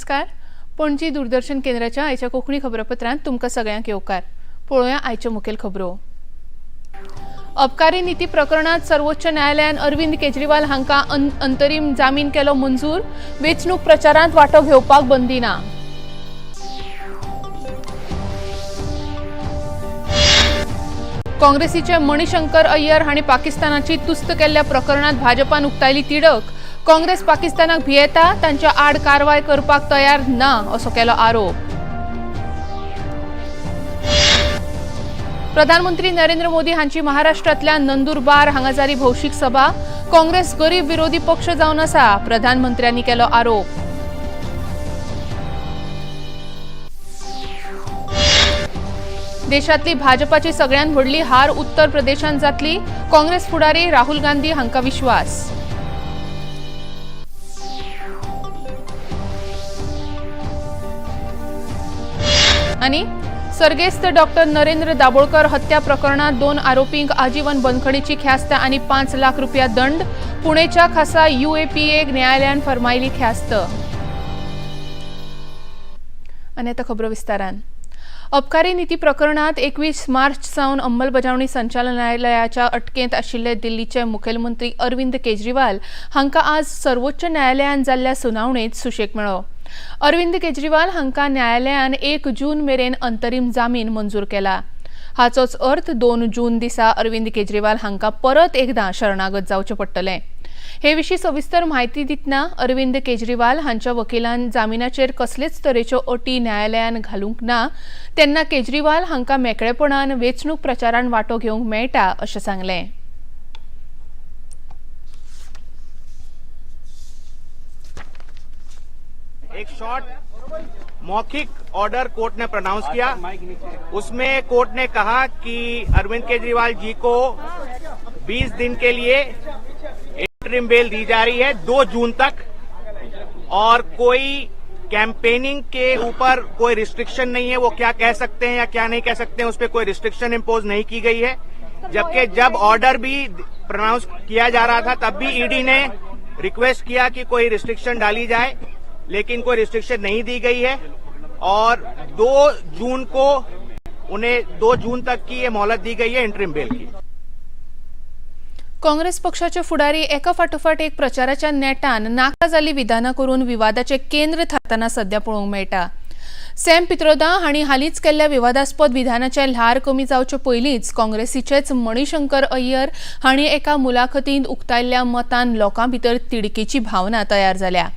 नमस्कार. पणजी दूरदर्शन केंद्राच्या आयच्या कोंकणी खबरापत्रांत तुमकां सगळ्यांक येवकार. पळोवया आयच्यो मुखेल खबरो. अबकारी नीती प्रकरणात सर्वोच्च न्यायालयान अरविंद केजरीवाल हांकां अंतरीम जामीन केलो मंजूर. वेंचणूक प्रचारांत वांटो घेवपाक बंदी ना. काँग्रेसीचे मणिशंकर अय्यर हांणी पाकिस्तानाची तुस्त केल्ल्या प्रकरणात भाजपान उक्तायली तिडक. काँग्रेस पाकिस्तानाक भियेता, तांच्या आड कारवाय करपाक तयार ना असो केलो आरोप. प्रधानमंत्री नरेंद्र मोदी हांची महाराष्ट्रांतल्या नंदुरबार हांगा जाली भौशीक सभा. काँग्रेस गरीब विरोधी पक्ष जावन आसा, प्रधानमंत्र्यांनी केलो आरोप. देशांतली भाजपाची सगळ्यांत व्हडली हार उत्तर प्रदेशांत जातली, काँग्रेस फुडारी राहुल गांधी हांकां विश्वास. आनी सर्गेस्त डॉक्टर नरेंद्र दाभोळकर हत्या प्रकरणात 2 आरोपींक आजीवन बंदखणीची ख्यास्त आनी 5 लाख रुपया दंड. पुणेच्या खासा UAPA न्यायालयान फरमायली ख्यास्त. आनी आतां खबरो विस्तारान. अबकारी नीती प्रकरणात 21 मार्च सावन अंमलबजावणी संचालनालयाच्या अटकेंत आशिल्ले दिल्लीचे मुखेलमंत्री अरविंद केजरीवाल हांकां आज सर्वोच्च न्यायालयान जाल्ल्या सुनावणेंत सुशेग मेळ्ळो. अरविंद केजरीवाल हांकां न्यायालयान 1 जून मेरेन अंतरीम जामीन मंजूर केला. हाचोच अर्थ 2 जून दिसा अरविंद केजरीवाल हांकां परत एकदां शरणागत जावचें पडटलें. हे विशीं सविस्तर म्हायती दितना अरविंद केजरीवाल हांच्या वकिलान जामिनाचेर कसलेच तरेच्यो अटी न्यायालयान घालूंक ना, तेन्ना केजरीवाल हांकां मेकळेपणान वेंचणूक प्रचारान वांटो घेवंक मेळटा अशें सांगलें. एक शॉर्ट मौखिक ऑर्डर कोर्ट ने प्रोनाउंस किया. उसमें कोर्ट ने कहा कि अरविंद केजरीवाल जी को 20 दिन के लिए इंटरिम बेल दी जा रही है 2 जून तक, और कोई कैंपेनिंग के ऊपर कोई रिस्ट्रिक्शन नहीं है. वो क्या कह सकते हैं या क्या नहीं कह सकते हैं उस पर कोई रिस्ट्रिक्शन इम्पोज नहीं की गई है. जबकि जब ऑर्डर भी प्रोनाउंस किया जा रहा था तब भी ईडी ने रिक्वेस्ट किया कि कोई रिस्ट्रिक्शन डाली जाए, लेकिन कोई रिस्ट्रिक्शन नहीं दी गई है. और 2 जून को उन्हें 2 जून तक की ये मोहलत दी गई है इंटरिम बेल की. काँग्रेस पक्षाचे फुडारी एका फाटोफाट एक प्रचाराच्या नेटान नाका जाल्ली विधानां करून विवादाचे केंद्र थारतना सध्या पळोवंक मेळटा. सॅम पित्रोदा हांणी हालींच केल्ल्या विवादास्पद विधानाचे ल्हार कमी जावचे पयलींच काँग्रेसीचेच मणिशंकर अय्यर हांणी एका मुलाखतींत उक्तायल्ल्या मतान लोकां भितर तिडकीची भावना तयार जाल्या.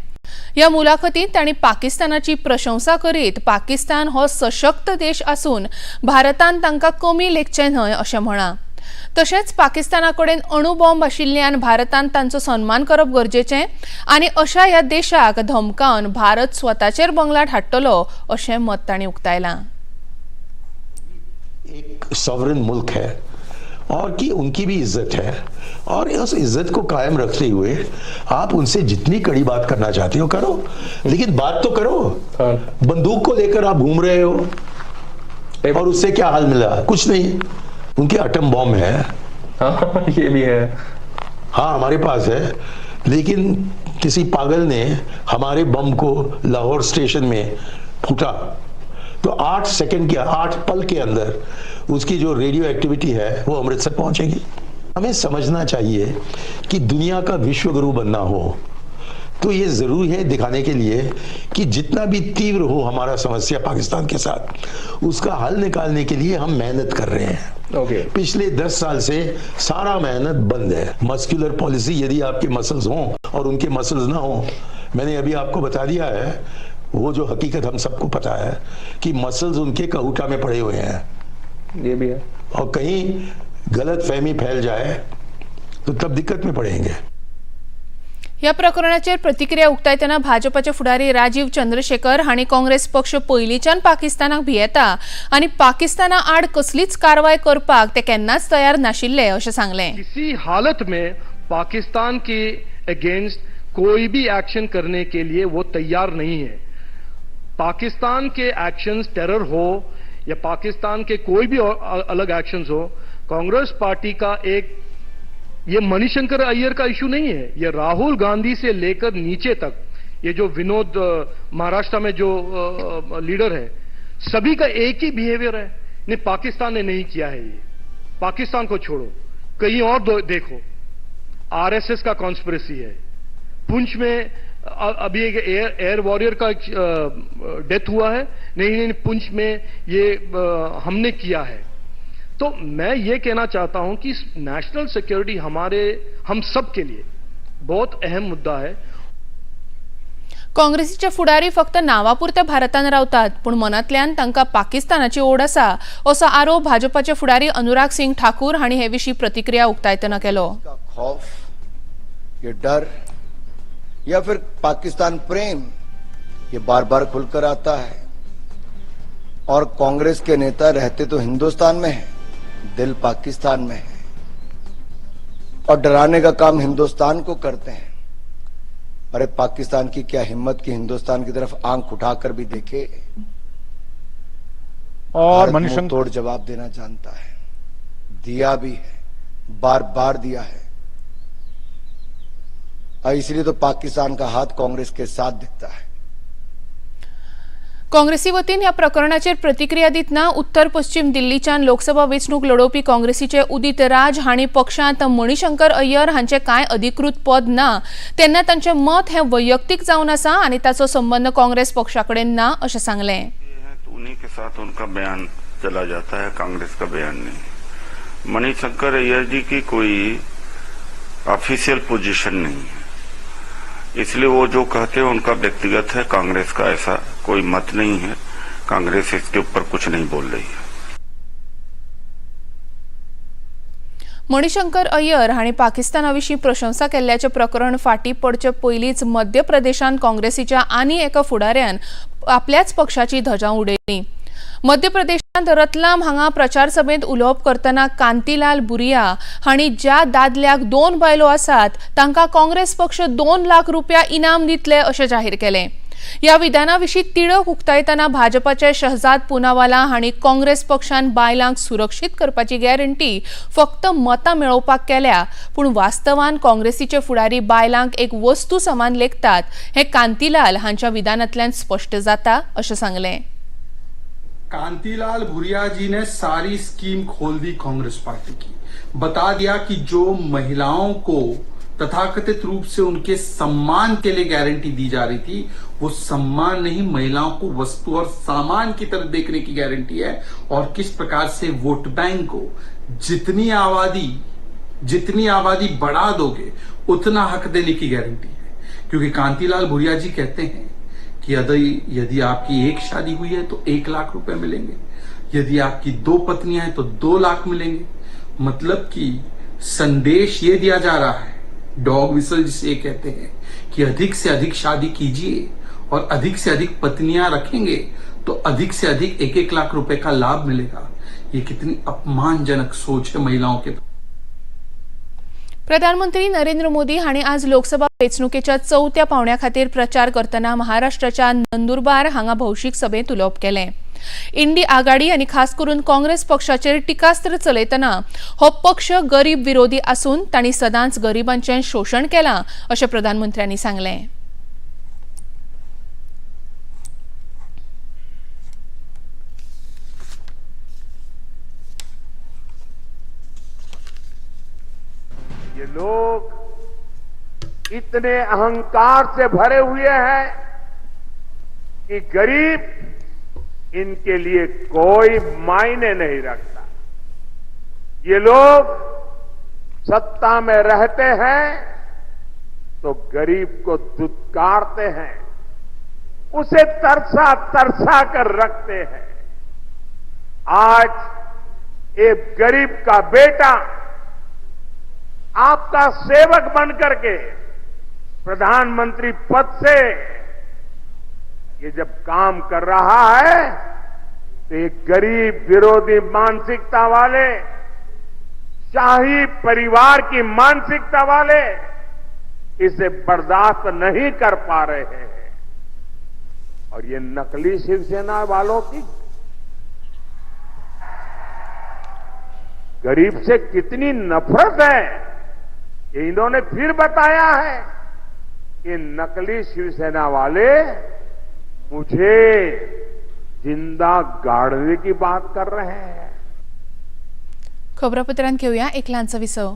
ह्या मुलाखतींत तांणी पाकिस्तानाची प्रशंसा करीत पाकिस्तान हो सशक्त देश आसून भारतान तांकां कमी लेखचें न्हय अशें म्हळां. तशेंच पाकिस्ताना कडेन अणुबॉम्ब आशिल्ल्यान भारतान तांचो सन्मान करप गरजेचें आनी अशा ह्या देशाक धमकावन भारत स्वताचेर बंगलाट हाडटलो अशें मत तांणी उक्तायलां. एक सॉवरेन मुल्क है और कि उनकी भी इज्जत है, और उस इज्जत को कायम रखते हुए आप उनसे जितनी कड़ी बात करना चाहते हो करो, लेकिन बात तो करो. बंदूक को लेकर आप घूम रहे हो और उससे क्या हल मिला? कुछ नहीं. उनके एटम बॉम्ब है. हाँ, ये भी है. हाँ, हमारे पास है, लेकिन किसी पागल ने हमारे बम को लाहौर स्टेशन में फूटा तो 8 सेकंड के 8 पल के अंदर उसकी जो रेडियो एक्टिविटी है वो अमृतसर पहुंचेगी. हमें समझना चाहिए कि दुनिया का विश्वगुरु बनना हो तो ये जरूरी है दिखाने के लिए कि जितना भी तीव्र हो हमारा समस्या पाकिस्तान के साथ, उसका हल निकालने के लिए हम मेहनत कर रहे हैं. पिछले 10 साल से सारा मेहनत बंद है. मस्कुलर पॉलिसी, यदि आपके मसल्स हों और उनके मसल्स ना हो, मैंने अभी आपको बता दिया है वो जो हकीकत हम सबको पता है कि मसल्स उनके कहूटा में पड़े हुए हैं. ये भी है. और कहीं गलत फहमी फैल जाए तो तब दिक्कत में पड़ेंगे. ह्या प्रकरणाचेर प्रतिक्रिया उक्तायतना भाजपाचे फुडारी राजीव चंद्रशेखर हांणी काँग्रेस पक्ष पयलींच्यान पाकिस्तानाक भियेता आनी पाकिस्ताना आड कसलीच कारवाय करपाक ते केन्नाच तयार नाशिल्ले अशें सांगलें. किसी हालत में पाकिस्तान के अगेंस्ट कोई भी एक्शन करने के लिए वो तैयार नहीं है. पाकिस्तान के एक्शंस टेरर हो या पाकिस्तान के कोई भी अलग एक्शंस हो, कांग्रेस पार्टी का एक ये मणिशंकर अय्यर का इशू नहीं है, ये राहुल गांधी से लेकर नीचे तक ये जो विनोद महाराष्ट्र में जो लीडर है, सभी का एक ही बिहेवियर है। नहीं, पाकिस्तान ने नहीं किया है ये, पाकिस्तान को छोड़ो, कहीं और देखो। आरएसएस का कॉन्स्पिरेसी है। पुंछ में अभी एक एयर वॉरियर का डेथ हुआ है, नहीं नहीं, पुंछ में ये हमने किया है। तो मैं ये कहना चाहता हूं कि नेशनल सिक्योरिटी हमारे हम सब के लिए बहुत अहम मुद्दा है। काँग्रेसीचे फुडारी फक्त नांवापुरते भारतान रावतात, पूण मनांतल्यान तांकां पाकिस्तानाची ओड आसा असो आरोप भाजपाचे फुडारी अनुराग सिंग ठाकूर हांणी हे विशीं प्रतिक्रिया उक्तायतना केलो। खौफ, ये डर या फिर पाकिस्तान प्रेम, ये बार बार खुलकर आता है। और कांग्रेस के नेता रहते तो हिंदुस्तान में है, दिल पाकिस्तान में है, और डराने का काम हिंदुस्तान को करते हैं। अरे पाकिस्तान की क्या हिम्मत कि हिंदुस्तान की तरफ आंख उठाकर भी देखे। और मनीष तोड़ जवाब देना जानता है, दिया भी है, बार बार दिया है। और इसलिए तो पाकिस्तान का हाथ कांग्रेस के साथ दिखता है। काँग्रेसी वतीन ह्या प्रकरणाचेर प्रतिक्रिया दितना उत्तर पश्चिम दिल्लीच्यान लोकसभा वेंचणूक लडोवपी काँग्रेसीचे उदित राज हांणी पक्षांत मणिशंकर अय्यर हांचे कांय अधिकृत पद ना तेन्ना तांचें मत हें वैयक्तीक जावन आसा आनी ताचो संबंद काँग्रेस पक्षा कडेन ना अशें सांगलें। उन्हीं के साथ उनका बयान चला जाता है, कांग्रेस का बयान नहीं। मणिशंकर अय्यर जी की कोई ऑफिशियल पोजीशन नहीं है, इसलिए वो जो कहते हैं उनका व्यक्तिगत है, कांग्रेस का ऐसा कोई मत नहीं है। कांग्रेस इसके ऊपर कुछ नहीं बोल रही है। मणिशंकर अय्यर हांणी पाकिस्ताना विशीं प्रशंसा केल्ल्याचें प्रकरण फाटीं पडचे पयलींच मध्य प्रदेशांत काँग्रेसीच्या आनी एका फुडाऱ्यान आपल्याच पक्षाची धजा उडयली। मध्य प्रदेशांत रतलाम हांगा प्रचार सभेंत उलोवप करतना कांतीलाल बुरिया हांणी ज्या दादल्याक 2 बायलो आसात तांकां काँग्रेस पक्ष 2 लाख रुपया इनाम दितले अशें जाहीर केलें। ह्या विधाना विशीं तिडक उक्तायतना भाजपाचे शहजाद पुनावाला हांणी काँग्रेस पक्षान बायलांक सुरक्षीत करपाची गॅरंटी फक्त मतां मेळोवपाक केल्या, पूण वास्तवान काँग्रेसीचे फुडारी बायलांक एक वस्तू समान लेखतात हें कांतीलाल हांच्या विधानांतल्यान स्पश्ट जाता अशें सांगलें। कांतीलाल भुरिया जी ने सारी स्कीम खोल दी कांग्रेस पार्टी की, बता दिया कि जो महिलाओं को तथाकथित रूप से उनके सम्मान के लिए गारंटी दी जा रही थी, वो सम्मान नहीं, महिलाओं को वस्तु और सामान की तरह देखने की गारंटी है। और किस प्रकार से वोट बैंक को जितनी आबादी बढ़ा दोगे उतना हक देने की गारंटी है। क्योंकि कांतीलाल भुरिया जी कहते हैं कि यदि आपकी एक शादी हुई है तो 1 लाख रुपए मिलेंगे, यदि आपकी 2 पत्नियां हैं तो 2 लाख मिलेंगे। मतलब कि संदेश ये दिया जा रहा है, डॉग विसल जिसे कहते हैं, कि अधिक से अधिक शादी कीजिए और अधिक से अधिक पत्नियां रखेंगे तो अधिक से अधिक 1-1 लाख रुपए का लाभ मिलेगा। ये कितनी अपमानजनक सोच है महिलाओं के। प्रधानमंत्री नरेंद्र मोदी हांणी आज लोकसभा वेंचणुकेच्या 4थ्या पावंड्या खातीर प्रचार करतना महाराष्ट्राच्या नंदुरबार हांगा भौशीक सभेंत उलोवप केलें। इंडी आघाडी आनी खास करून काँग्रेस पक्षाचेर टिकास्त्र चलयतना हो पक्ष गरीब विरोधी आसून तांणी सदांच गरिबांचें शोशण केलां अशें प्रधानमंत्र्यांनी सांगलें। ये लोग इतने अहंकार से भरे हुए हैं कि गरीब इनके लिए कोई मायने नहीं रखता। ये लोग सत्ता में रहते हैं तो गरीब को दुत्कारते हैं, उसे तरसा तरसा कर रखते हैं। आज एक गरीब का बेटा आपका सेवक बन करके प्रधानमंत्री पद से ये जब काम कर रहा है तो ये गरीब विरोधी मानसिकता वाले, शाही परिवार की मानसिकता वाले इसे बर्दाश्त नहीं कर पा रहे हैं। और ये नकली शिवसेना वालों की गरीब से कितनी नफरत है ये इन्होंने फिर बताया है। ये नकली शिवसेना वाले मुझे जिंदा गाड़ने की बात कर रहे हैं। खबरापत्रांत घेऊया एक ल्हानसो विसव।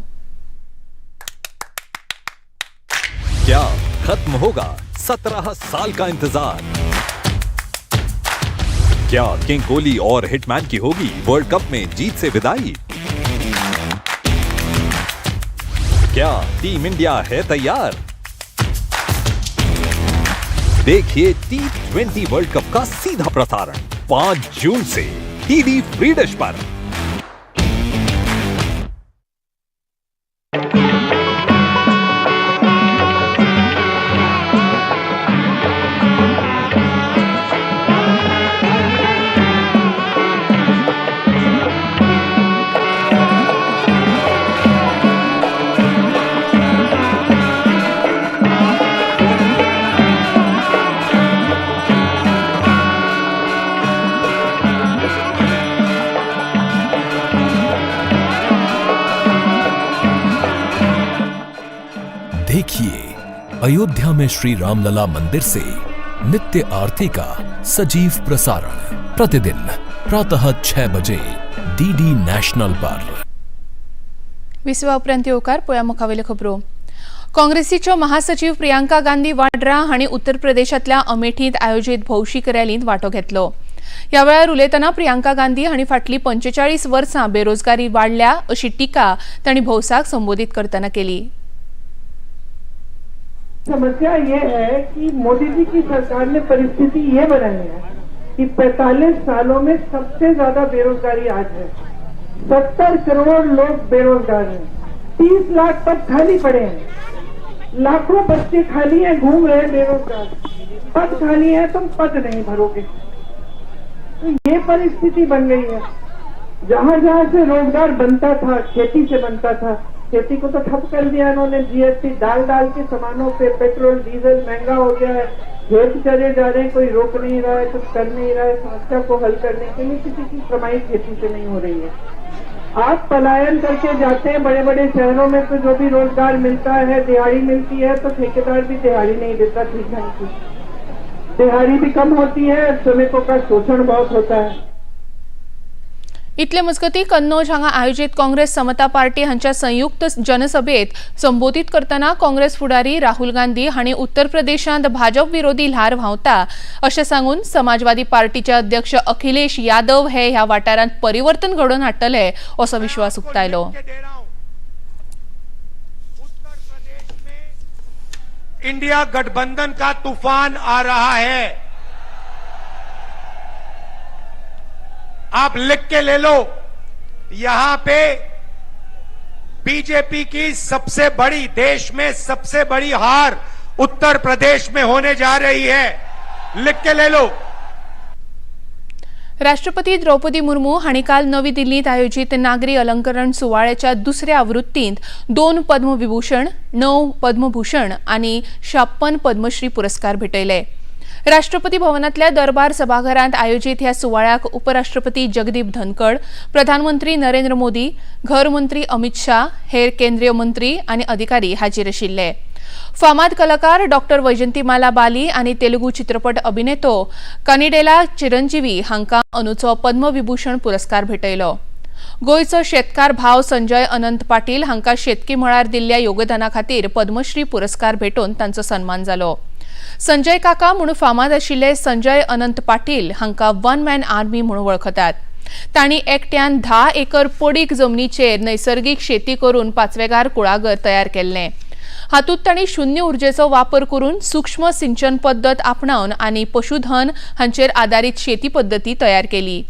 क्या खत्म होगा 17 साल का इंतजार? क्या किंग कोहली और हिटमैन की होगी वर्ल्ड कप में जीत से विदाई? क्या टीम इंडिया है तैयार? देखिए T20 world cup का सीधा प्रसारण 5 जून से टीवी फ्री डिश पर। देखिए अयोध्या में श्री रामलला मंदिर से नित्य आरती का सजीव प्रसारण प्रतिदिन प्रातः 6 बजे डीडी नॅशनल पर। विसवा उपरांत येवकार पळया मुखावेल्यो खबरो। काँग्रेसीच्यो महासचिव प्रियांका गांधी वाड्रा हांणी उत्तर प्रदेशांतल्या अमेठींत आयोजीत भौशीक रॅलींत वांटो घेतलो। ह्या वेळार उलयतना प्रियांका गांधी हांणी फाटलीं 45 वर्सां बेरोजगारी वाडल्या अशी टिका तांणी भौसाक संबोधीत करतना केली। समस्या ये है कि मोदी जी की सरकार ने परिस्थिति ये बनाई है कि 45 सालों में सबसे ज्यादा बेरोजगारी आज है। 70 करोड़ लोग बेरोजगार हैं, 30 लाख पद खाली पड़े हैं, लाखों बच्चे खाली हैं, घूम रहे हैं बेरोजगार। पद खाली है, तुम पद नहीं भरोगे, तो ये परिस्थिति बन गई है। जहां जहां से रोजगार बनता था, खेती से बनता था, खेती को तो ठप कर दिया इन्होंने। जीएसटी डाल डाल के सामानों पे, पेट्रोल डीजल महंगा हो गया है, खेत चले जा रहे हैं, कोई रोक नहीं रहा है, कुछ कर नहीं रहा है। समस्या को हल करने के लिए किसी की कमाई खेती से नहीं हो रही है। आप पलायन करके जाते हैं बड़े बड़े शहरों में, तो जो भी रोजगार मिलता है, दिहाड़ी मिलती है, तो ठेकेदार भी दिहाड़ी नहीं देता ठीक ढंग की, दिहाड़ी भी कम होती है, श्रमिकों का शोषण बहुत होता है। इतले मजगती कन्नौज हांगा आयोजित काँग्रेस समता पार्टी हांच्या संयुक्त जनसभेत संबोधित करतना काँग्रेस फुडारी राहुल गांधी हांणी उत्तर प्रदेशांत भाजप विरोधी ल्हार व्हांवता अशें सांगून समाजवादी पार्टीचे अध्यक्ष अखिलेश यादव हे ह्या वाठारांत परिवर्तन घडोवन हाडटले असो विश्वास उक्तायलो। इंडिया गठबंधन का तूफान आ रहा है, आप लिख के ले लो। यहां पे बीजेपी की सबसे बड़ी, देश में सबसे बड़ी हार उत्तर प्रदेश में होने जा रही है, लिख के ले लो। राष्ट्रपती द्रौपदी मुर्मू हांणी काल नवी दिल्लींत आयोजित नागरी अलंकरण सुवाळ्याच्या दुसऱ्या आवृत्तींत 2 पद्मविभूषण, 9 पद्मभूषण आनी 56 पद्मश्री पुरस्कार भेटयले। राष्ट्रपती भवनातल्या दरबार सभाघरांत आयोजित ह्या सुवाळ्याक उपराष्ट्रपती जगदीप धनखड, प्रधानमंत्री नरेंद्र मोदी, घर मंत्री अमित शाह, हेर केंद्रीय मंत्री आनी अधिकारी हाजीर आशिल्ले। फामाद कलाकार डॉक्टर वैजंतीमाला बाली आनी तेलुगू चित्रपट अभिनेतो कनिडेला चिरंजीवी हांकां अंदूचो पद्मविभूषण पुरस्कार भेटयलो। गोंयचो शेतकार भाव संजय अनंत पाटील हांकां शेतकी मळार दिल्ल्या योगदाना खातीर पद्मश्री पुरस्कार भेटोवन तांचो सन्मान जालो। संजय काका म्हूण फामाद आशिल्ले संजय अनंत पाटील हांकां वन मॅन आर्मी म्हूण वळखतात। तांणी एकट्यान 10 एकर पडीक जमनीचेर नैसर्गीक शेती करून पाचवेगार कुळागर तयार केल्लें। हातूंत तांणी शून्य उर्जेचो वापर करून सूक्ष्म सिंचन पद्दत आपणावन आनी पशुधन हांचेर आदारीत शेती पद्दती तयार केली।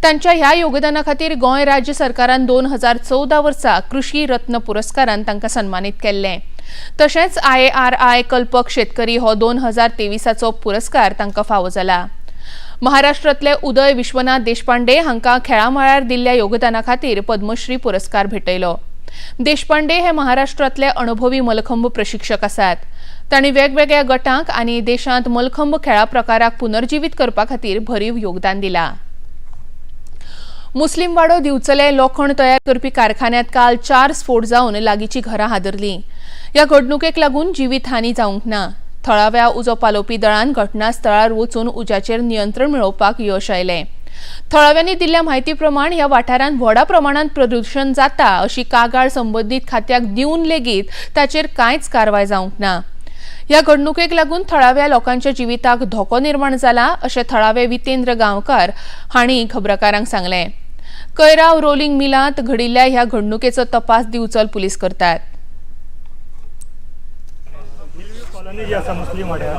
तांच्या ह्या योगदाना खातीर गोंय राज्य सरकारान 2014 वर्सा कृषी रत्न पुरस्कारान तांकां सन्मानीत केल्लें। तशेंच IARI कल्पक शेतकरी हो 2023चो पुरस्कार तांकां फावो जाला। महाराष्ट्रांतले उदय विश्वनाथ देशपांडे हांकां खेळा मळार दिल्ल्या योगदाना खातीर पद्मश्री पुरस्कार भेटयलो। देशपांडे हे महाराष्ट्रांतले अणभवी मलखंब प्रशिक्षक आसात। तांणी वेगवेगळ्या गटांक आनी देशांत मलखंब खेळा प्रकाराक पुनर्जिवीत करपा खातीर भरीव योगदान दिलां। मुस्लीम वाडो दिवचले लोखण तयार करपी कारखान्यात काल 4 स्फोट जावन लागींची घरां हादरलीं. ह्या घडणुकेक लागून जिवीत हानी जावंक ना. थळाव्या उजो पालोवपी दळान घटनास्थळार वचून उज्याचेर नियंत्रण मेळोवपाक यश आयलें. थळाव्यांनी दिल्ल्या म्हायती प्रमाण ह्या वाठारांत व्हडा प्रमाणांत प्रदूशण जाता अशी कागाळ संबंदीत खात्याक दिवन लेगीत ताचेर कांयच कारवाय जावंक ना. ह्या घडणुकेक लागून थळाव्या लोकांच्या जिविताक धोको निर्माण जाला अशें थळावे वितेंद्र गांवकार हांणी खबराकारांक सांगलें. कैराव रोलिंग मिलांत घडिल्ल्या ह्या घडणुकेचो तपास दिवचल पुलीस करतात. कॉलनी जी आसा मुस्लीम वाड्यार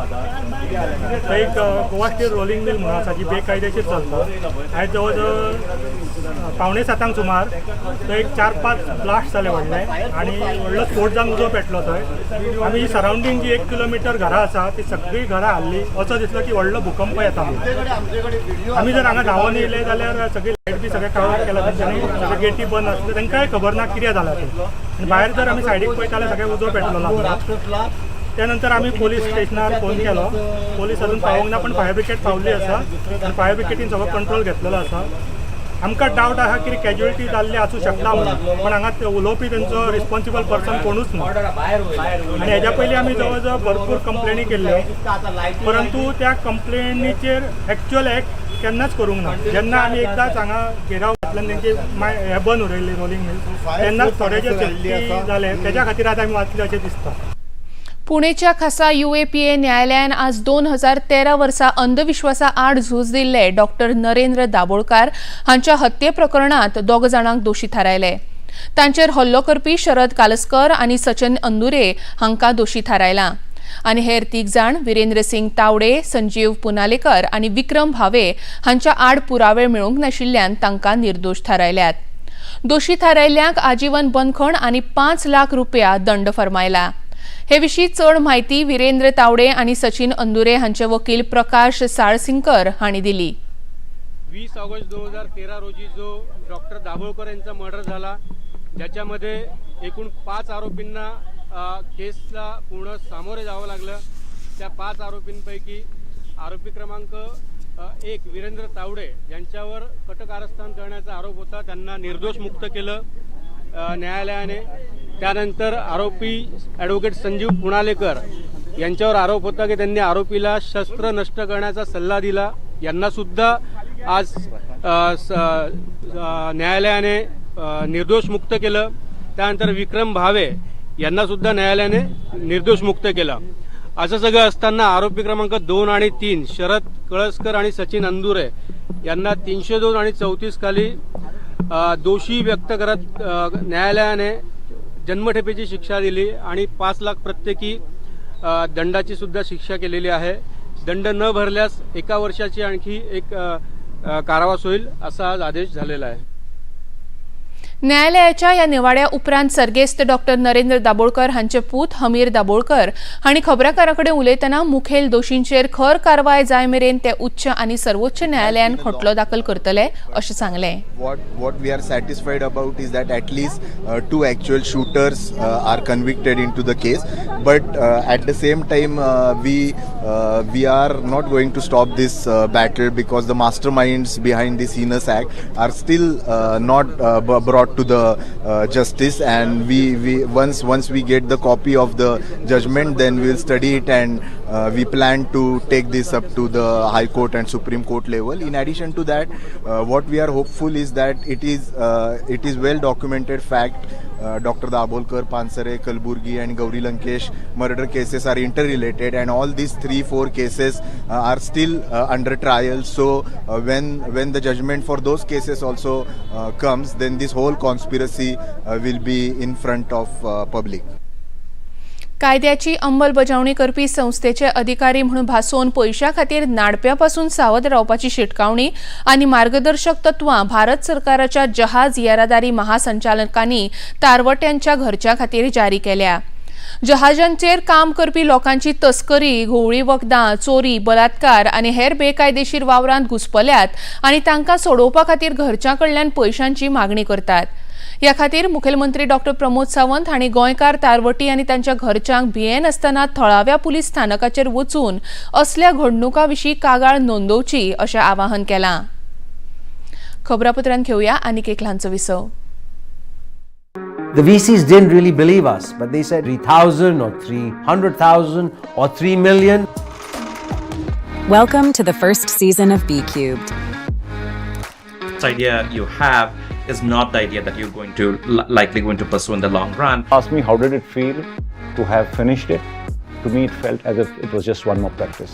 थंय एक गोवा स्टील रोलिंग मिल म्हणून आसा जी बेकायदेशीर चलता. आयज जवळ जवळ 6:45 सुमार थंय एक 4-5 ब्लास्ट जाले व्हडले आनी व्हडलो स्फोट जावन उजो पेटलो. थंय आमी सरावंडींग जी 1 किलोमिटर घरां आसा ती सगळीं घरां हाल्ली. असो दिसलो की व्हडलो भुकंप येता. आमी जर हांगा धांवून येयले जाल्यार सगळी लायट बी सगळें काळोख केला तेंच्यांनी, सगळे गेटी बंद आसल्यो, तांकांय खबर ना कितें जालां तें. आनी भायर जर आमी सायडीक पळयता जाल्यार सगळें उजो पेटलेलो आसलो. त्यानंतर आमी पोलीस स्टेशनार फोन केलो. पोलीस अजून पावोंक ना, पण फायर ब्रिगेड पावल्ली आसा आनी फायर ब्रिगेडीन सगळो कंट्रोल घेतलेलो आसा. आमकां डावट आसा की कॅज्युअलिटी जाल्ली आसूं शकता म्हणून, पण हांगा उलोवपी तेंचो रिस्पॉन्सिबल पर्सन कोणूच ना. आनी हेज्या पयलीं आमी जवळ जवळ भरपूर कंप्लेनी केल्ल्यो, परंतु त्या कंप्लेनीचेर एक्च्युअल एक्ट केन्नाच करूंक ना. जेन्ना आमी एकदांच हांगा घेराव घातला आनी तेंची हे बंद उडयल्ली रोलिंग मिल, तेन्नाच थोडे जे सेफ्टी जाले तेज्या खातीर आतां आमी वाचले अशें दिसता. पुणेच्या खासा UAPA न्यायालयान आज 2013 वर्सा अंधविश्वासा आड झूज दिल्ले डॉक्टर नरेंद्र दाभोळकर हांच्या हत्ये प्रकरणांत 2 जाणांक दोशी थारायले. तांचेर हल्लो करपी शरद कालस्कर आनी सचिन अंदुरे हांकां दोशी थारायला आनी हेर 3 जाण विरेंद्र सिंग तावडे, संजीव पुनालेकर आनी विक्रम भावे हांच्या आड पुरावे मेळूंक नाशिल्ल्यान तांकां निर्दोश थारायल्यात. दोशी थारायल्ल्यांक आजीवन बंदखण आनी 5 लाख रुपया दंड फर्मायला. हे विशीं चड म्हायती विरेंद्र तावडे आनी सचिन अंदुरे हांचे वकील प्रकाश साळसिंकर हांणी दिली. 20 ऑगस्ट 2013 रोजी जो डॉक्टर दाभोळकर यांचा मर्डर झाला, ज्याच्यामध्ये एकूण 5 आरोपींना केसला पूर्ण सामोरे जावं लागलं. त्या 5 आरोपींपैकी आरोपी क्रमांक 1 वीरेंद्र तावडे यांच्यावर कटकारस्थान करण्याचा आरोप होता, त्यांना निर्दोष मुक्त केलं न्यायालयाने. त्यानंतर आरोपी ॲडव्होकेट संजीव पुणालेकर यांच्यावर आरोप होता की त्यांनी आरोपीला शस्त्र नष्ट करण्याचा सल्ला दिला, यांनासुद्धा आज न्यायालयाने निर्दोष मुक्त केलं. त्यानंतर विक्रम भावे यांनासुद्धा न्यायालयाने निर्दोष मुक्त केलं. असं सगळं असताना आरोपी क्रमांक 2 आणि 3 शरद कळसकर आणि सचिन अंदुरे यांना 302 आणि 34 खाली दोषी व्यक्त करत न्यायालयाने जन्मठेपेची शिक्षा दिली आणि 5 लाख प्रत्येकी दंडाची सुद्धा शिक्षा केलेली आहे. दंड न भरल्यास 1 वर्षाची आणखी एक कारावास होईल असा आज आदेश झालेला आहे. न्यायालयाच्या ह्या निवाड्या उपरांत सर्गेस्त डॉक्टर नरेंद्र दाभोळकर हांचे पूत हमीर दाभोळकर हांणी खबराकारां कडेन उलयतना मुखेल दोशींचेर खर कारवाय जाय मेरेन ते उच्च आनी सर्वोच्च न्यायालयान खटलो दाखल करतले अशें सांगलें. What we are satisfied about is that at least 2 actual shooters are convicted into the case, but at the same time we are not going to stop this battle because the masterminds behind this heinous act are still not brought to the justice, and we once we get the copy of the judgment, then we will study it, and we plan to take this up to the High Court and Supreme Court level. In addition to that, what we are hopeful is that it is well documented fact Dr. Dabholkar, Pansare, Kalburgi and Gauri Lankesh murder cases are interrelated, and all these 3-4 cases are still under trial. So when the judgment for those cases also comes, then this whole conspiracy will be in front of public. कायद्याची अंमलबजावणी करपी संस्थेचे अधिकारी म्हणून भासोवन पयशां खातीर नाडप्या पासून सावध रावपाची शिटकावणी आनी मार्गदर्शक तत्वां भारत सरकाराच्या जहाज येरादारी महासंचालकांनी तारवट्यांच्या घरच्या खातीर जारी केल्या. जहाजांचेर काम करपी लोकांची तस्करी, घुंवळी वखदां, चोरी, बलात्कार आनी हेर बेकायदेशीर वावरांत घुसपल्यात आनी तांकां सोडोवपा खातीर घरच्यां कडल्यान पयशांची मागणी करतात. ह्या खातीर मुखेलमंत्री डॉक्टर प्रमोद सावंत हांणी गोंयकार तारवटी आनी तांच्या घरच्यांक भियेनासतना थळाव्या पुलीस स्थानकाचेर वचून असल्या घडणुकां विशीं कागाळ नोंदोवची अशें आवाहन केलां. खबरापत्रांत घेवया आनीक एक ल्हानसो विसव. The VCs didn't really believe us, but they said 3,000 or 300,000 or 3 million. Welcome to the first season of B Cubed. This idea you have is not the idea that you're going to likely going to pursue in the long run. Ask me how did it feel to have finished it? To me, it felt as if it was just one more practice.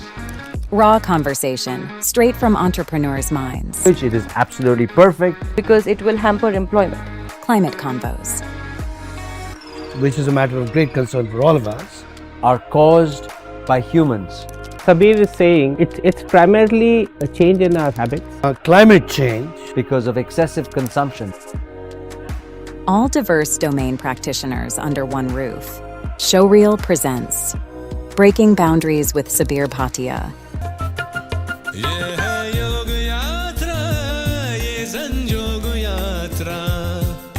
Raw conversation, straight from entrepreneurs' minds. Which it is absolutely perfect. Because it will hamper employment. Climate convos. Which is a matter of great concern for all of us, are caused by humans. Sabir is saying it's primarily a change in our habits. Climate change. Because of excessive consumption. All diverse domain practitioners under one roof. Showreel presents Breaking Boundaries with Sabir Bhatia. ये है योग यात्रा, ये संजोग यात्रा,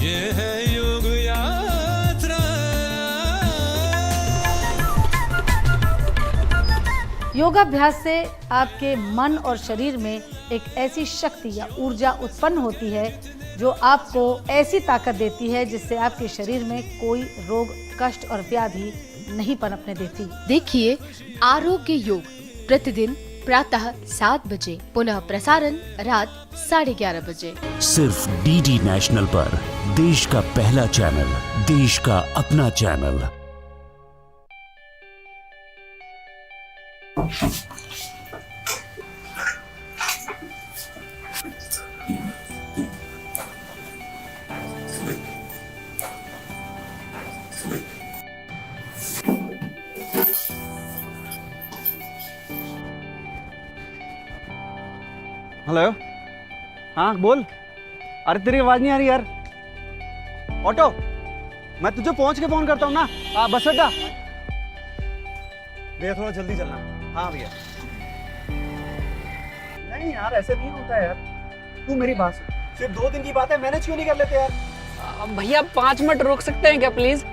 ये है योग यात्रा. योगाभ्यास से आपके मन और शरीर में एक ऐसी शक्ति या ऊर्जा उत्पन्न होती है जो आपको ऐसी ताकत देती है जिससे आपके शरीर में कोई रोग, कष्ट और व्याधि नहीं पनपने देती. देखिए आरोग्य योग प्रतिदिन प्रातः 7 बजे, पुनः प्रसारण रात 11:30 बजे. सिर्फ डीडी नेशनल पर, देश का पहला चैनल, देश का अपना चैनल. हेलो, हाँ बोल. अरे तेरी आवाज नहीं आ रही यार. ऑटो, मैं तुझे पहुंच के फोन करता हूँ ना. हाँ बस अड्डा भैया, थोड़ा जल्दी चलना. हाँ भैया. नहीं यार, ऐसे नहीं होता यार. तू मेरी बात सुन, सिर्फ 2 दिन की बात है, मैनेज क्यों नहीं कर लेते यार? भैया 5 मिनट रोक सकते हैं क्या प्लीज?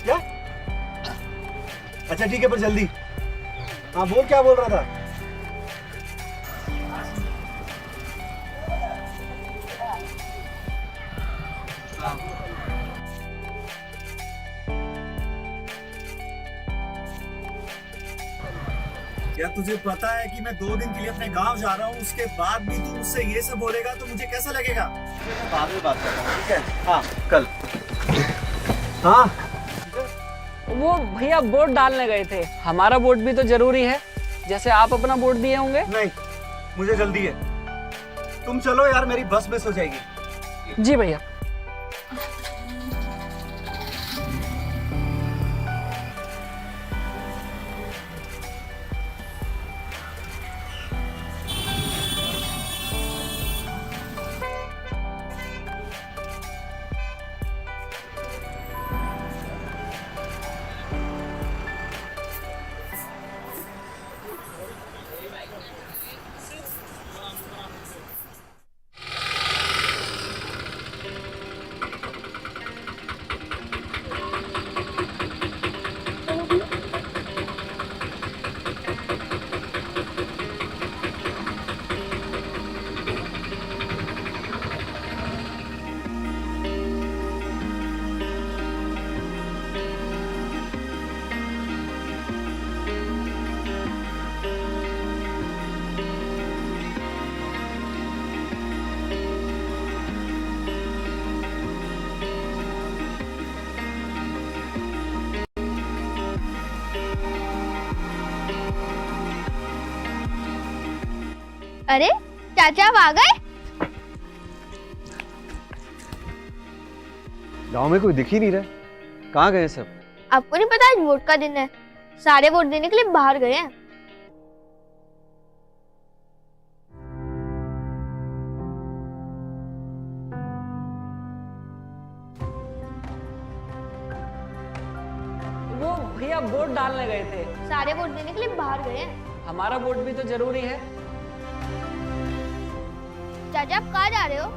क्या? अच्छा ठीक है, पर जल्दी. हाँ बोल, क्या बोल रहा था? यार तुझे पता है कि मैं 2 दिन के लिए अपने गांव जा रहा हूँ, उसके बाद भी तू मुझसे ये सब बोलेगा तो मुझे कैसा लगेगा? मैं बाद में बात करता हूँ, ठीक है? हाँ कल. हाँ वो भैया वोट डालने गए थे, हमारा वोट भी तो जरूरी है, जैसे आप अपना वोट दिए होंगे. नहीं मुझे जल्दी है, तुम चलो यार, मेरी बस मिस हो जाएगी. जी भैया. अरे चाचा आप आ गए? गांव में कोई दिख ही नहीं रहा, कहाँ गए सब? आपको नहीं पता आज वोट का दिन है, सारे वोट देने के लिए बाहर गए हैं. वो भैया वोट डालने गए थे, सारे वोट देने के लिए बाहर गए हैं, हमारा वोट भी तो जरूरी है. चाचा आप कहाँ जा रहे हो?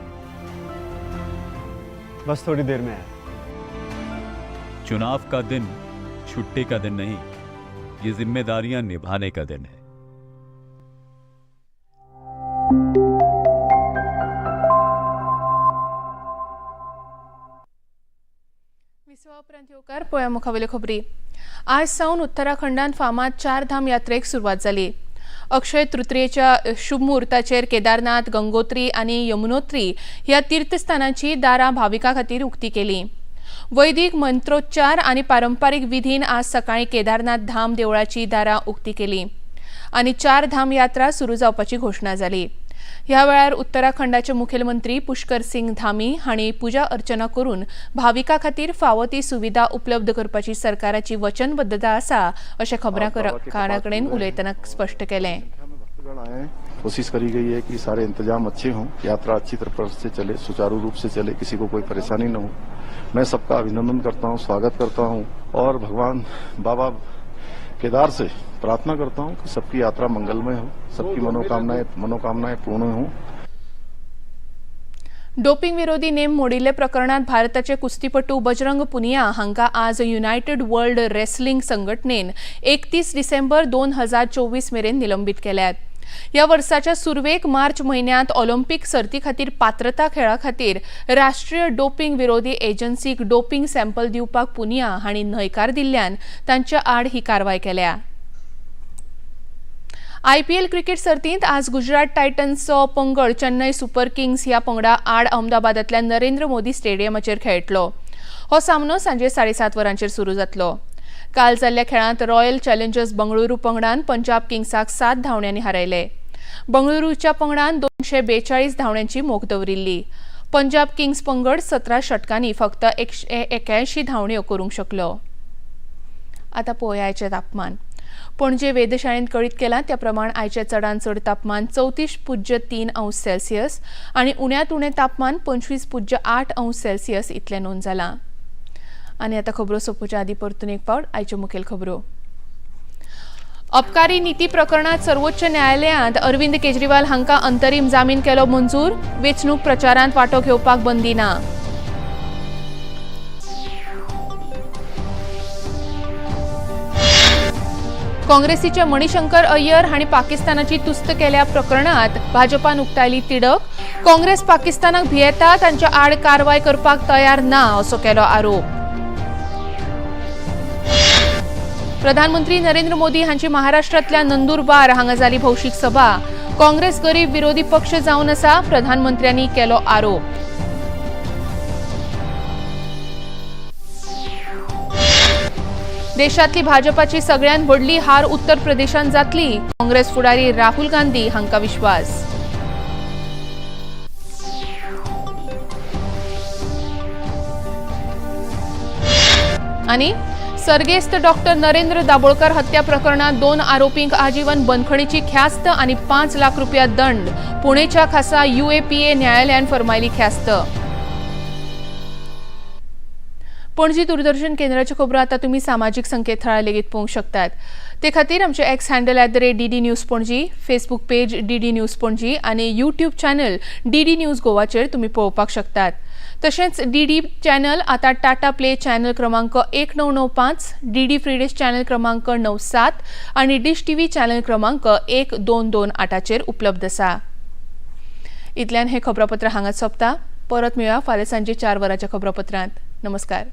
बस थोड़ी देर में है. चुनाव का दिन छुट्टी का दिन नहीं, ये जिम्मेदारियां निभाने का दिन है. पळया मुखावेल्यो खबरी. आज सावन उत्तराखंडात फामाद चार धाम यात्रेक सुरवात जाली. अक्षय तृतीयेच्या शुभ मुहूर्ताचेर केदारनाथ, गंगोत्री आनी यमुनोत्री ह्या तीर्थस्थानांची दारां भाविकां खातीर उक्ती केली. वैदिक मंत्रोच्चार आनी पारंपारीक विधीन आज सकाळीं केदारनाथ धाम देवळाची दारां उक्ती केली आनी चार धाम यात्रा सुरू जावपाची घोशणा जाली. ह्या वेळार उत्तराखंडाचे मुखेलमंत्री पुष्कर सिंग धामी हांणी पुजा अर्चना करून भाविकां खातीर फावो ती सुविधा उपलब्ध करपाची सरकाराची वचनबद्धता आसा अशें खबरांकारां कडेन उलयतना स्पश्ट केलें. कोशिश करी गई है कि सारे इंतजाम अच्छे हों, यात्रा अच्छी तरह से चले, सुचारू रूप से चले, किसी को कोई परेशानी न हो. मैं सबका अभिनंदन करता हूं, स्वागत करता हूं और भगवान बाबा केदार से प्रार्थना करता हूं कि सबकी यात्रा मंगलमय हो, सबकी मनोकामनाएं पूर्ण हो. डोपिंग विरोधी नेम मोडिल्ले प्रकरणात भारताचे कुस्तीपटू बजरंग पुनिया हांकां आज युनायटेड वर्ल्ड रेसलिंग संघटनेन 31 डिसेंबर 2024 मेरेन निलंबीत केल्यात. ह्या वर्साच्या सुरवेक मार्च म्हयन्यांत ऑलिम्पिक सर्ती खातीर पात्रता खेळा खातीर राष्ट्रीय डोपिंग विरोधी एजन्सीक डोपिंग सॅम्पल दिवपाक पुनिया हांणी न्हयकार दिल्ल्यान तांच्या आड ही कारवाय केल्या. आयपीएल क्रिकेट सर्तींत आज गुजरात टायटन्सचो पंगड चेन्नय सुपर किंग्स ह्या पंगडा आड अहमदाबादांतल्या नरेंद्र मोदी स्टेडियमाचेर खेळटलो. हो सामनो सांजे 7:30 वरांचेर सुरू जातलो. काल जाल्ल्या खेळांत रॉयल चॅलेंजर्स बंगळुरू पंगडान पंजाब किंग्साक 7 धांवड्यांनी हारयले. बंगळुरूच्या पंगडान 242 धांवड्यांची मोख दवरिल्ली. पंजाब किंग्स पंगड 17 षटकांनी फक्त 181 धांवड्यो करूंक शकलो. आतां पळोवया आयचें तापमान. पणजे वेधशाळेंत कळीत केलां त्या प्रमाण आयचें चडांत चड तापमान 34.3 अंश सेल्सियस आनी उण्यांत उणें तापमान 25.8 अंश सेल्सियस इतलें नोंद जालां. आनी आतां खबरो सोंपोवच्या आदीं परतून एक फावट आयच्यो मुखेल खबरो. अबकारी नीती प्रकरणात सर्वोच्च न्यायालयांत अरविंद केजरीवाल हांकां अंतरीम जामीन केलो मंजूर. वेंचणूक प्रचारांत वांटो घेवपाक बंदी ना. काँग्रेसीचे मणिशंकर अय्यर हांणी पाकिस्तानाची तुस्त केल्या प्रकरणात भाजपान उक्तायली तिडक. काँग्रेस पाकिस्तानाक भियेता, तांच्या आड कारवाय करपाक तयार ना असो केलो आरोप. प्रधानमंत्री नरेंद्र मोदी हांची महाराष्ट्रांतल्या नंदुरबार हांगा जाली भौशीक सभा. काँग्रेस गरीब विरोधी पक्ष जावन आसा, प्रधानमंत्र्यांनी केलो आरोप. देशांतली भाजपाची सगळ्यांत व्हडली हार उत्तर प्रदेशांत जातली, काँग्रेस फुडारी राहुल गांधी हांकां विश्वास. आनी सर्गेस्त डॉक्टर नरेंद्र दाभोळकर हत्या प्रकरणात 2 आरोपींक आजीवन बंदखणीची ख्यास्त आनी 5 लाख रुपया दंड. पुणेच्या खासा UAPA न्यायालयान फरमायली ख्यास्त. पणजी दूरदर्शन केंद्राच्यो खबरो आतां तुमी सामाजीक संकेतथळार लेगीत पळोवंक शकतात. ते खातीर आमचे X handle @DD News Panaji, Facebook page DD News Panaji आनी यूट्यूब चॅनल DD news गोवाचेर तुमी पळोवपाक शकतात. तशेंच DD channel आतां टाटा प्ले चॅनल क्रमांक 1995, DD फ्रीडेज चॅनल क्रमांक 97 आनी डिश TV channel क्रमांक 1228चेर उपलब्ध आसा. इतल्यान हें खबरापत्र हांगाच सोंपता. परत मेळया फाल्यां सांजे 4 वरांच्या खबरापत्रांत. नमस्कार.